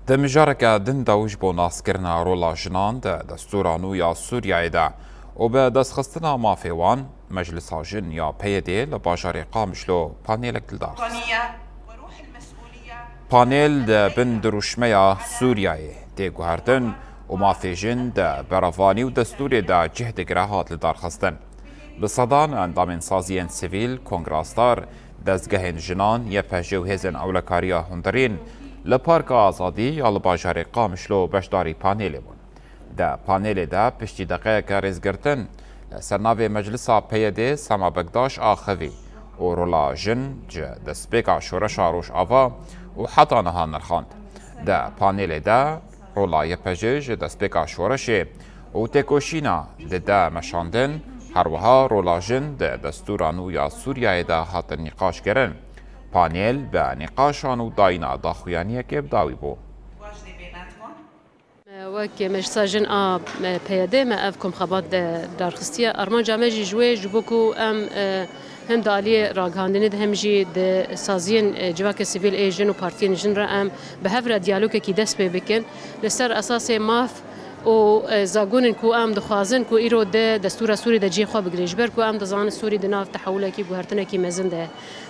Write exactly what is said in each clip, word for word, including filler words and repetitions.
Di mijareke din de û ji bo naskirina rola jinan di destûra nû ya Sûriyeyê de û bi destxistina mafê wan, Meclisa Jin ya P Y D'ê li bajarê Qamişlo panelek li dar xist. Panel di bin dirûşmeya Sûriyeyê tê guhertin û mafê jin di berevanî û destûrê de cih digire hat lidarxistin. Bi sedan endamên saziyên sivîl, kongrasdar, dezgehên jinan, Y P J û hêzên ewlekariya hundirîn li Parka Azadî ya li bajarê Qamişlo beşdarî panelê bûn. Di panelê de piştî deqeyeke rêzgirtin li ser navê Meclisa P Y D'ê Sema Bekdaş axivî û rola jin ji destpêka şoreşa Rojava û heta niha nirxand. Di panelê de rola Y P J ji destpêka şoreşê û têkoşîna dide meşandin, her wiha rola jin di destûra nû ya Sûriyeyê de hatin nîqaşkirin. Panel bi nîqaşan û dayîna daxuyaniyekê bi dawî bû. Wek Meclisa Jin a P Y D me ev komxebat de darxistiye. Armanca me jî ji wê ji bo ku em, e, hem di aliyê ragihandinê de hem jî di saziyên, e, civakê sivîl ê jin û partiyên jin re em bi hev re diyalogekî dest pê bikin. Li ser esasê maf û, e, zagonên ku em dixwazin ku îro di destûra Sûrî de cihê xwe bigire. Ji ber ku em dizanin Sûrî di nav tehewulekî, guhertinekî mezin de ye.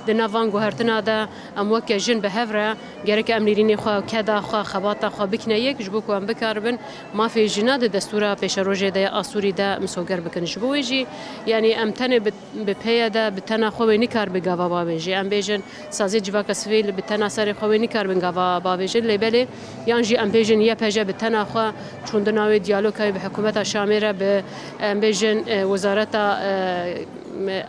Di nav van guhertina de em weke jin bi hev re gerek em nêrînê xwe, keda xwe, xebata xwe bikine yek, ji bo ku em bikaribin mafê jina di destûra pêşerojê de ya Sûrî de misoger bikin. Ji bo wê jî, yanî em tenê bi, bi pê ye de, bi tena xwe wê nikaribe gava bavêjê. Em bêjin saziyê civaka sivîl bi tena serê xwe wê nikaribin gava bavêjin. Lê belê, yan jî em bêjin Y P J bi tena xwe çûndina wê diyaloga wê bi hikûmeta Şamê re, bi, em bêjin, e, wezareta, e,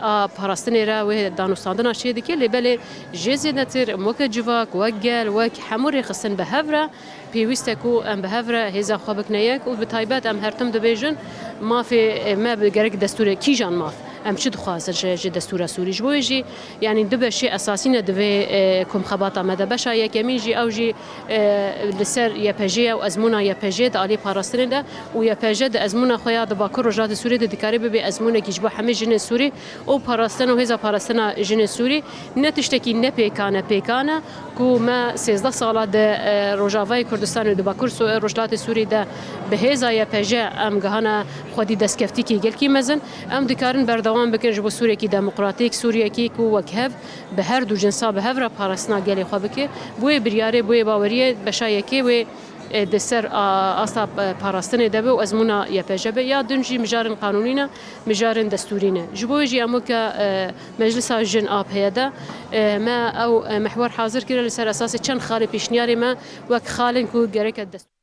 a parastinê re wê danûstandina çê dike, lê belê jê zêdetir em weke civak, wek gel, wek hemû rêxistin bi hev re pêwîst e ku em bi hev re hêza xwe bikine yek û bi taybet em her tim dibêjin mafê me bi gerek destûrê kîjan maf, em çi dixwazin ji, ji destûra Sûrî. Ji bo wê jî, yanî du beşê esasî ne di vê, e, komxebata me de. Beşa yekemîn jî ew jî, e, li ser Y P J ye û ezmûna Y P J di alî parastinê de û Y P J di ezmûna xwe ya di Bakur Rojhilatê Sûrî de dikare bibe ezmûnekî ji bo hemî jinên Sûrî û parastin û hêza parastina jinên Sûrî ne tiştekî nepêkan e, pêkan e ku me sêzdeh sala di, e, Rojavayê Kurdistanê û di Bakur Su-, Rojhilatê Sûrî de bi hêza Y P J em gihana xwedî destkeftîkî gelkî mezin. Em dikarin berdewam bikin ji bo Sûriyekî demokratîk, Sûriyekî ku wek hev bi her du cinsa bi hev re parastina gelê xwe bike. Bo wê biryarê, bo wê baweriyê beşa yekê wê, e, di ser, a, asta, e, parastinê de be û ezmûna Y P J be. Ya din jî mijarên qanûnî ne, mijarên destûrî ne. Ji bo wê jî em weke, e, Meclisa Jin a P Y D, e, me ew, e, mehwer hazir kiriye li ser esasê çend xalê pêşniyarê me wek xalên ku gereke destûr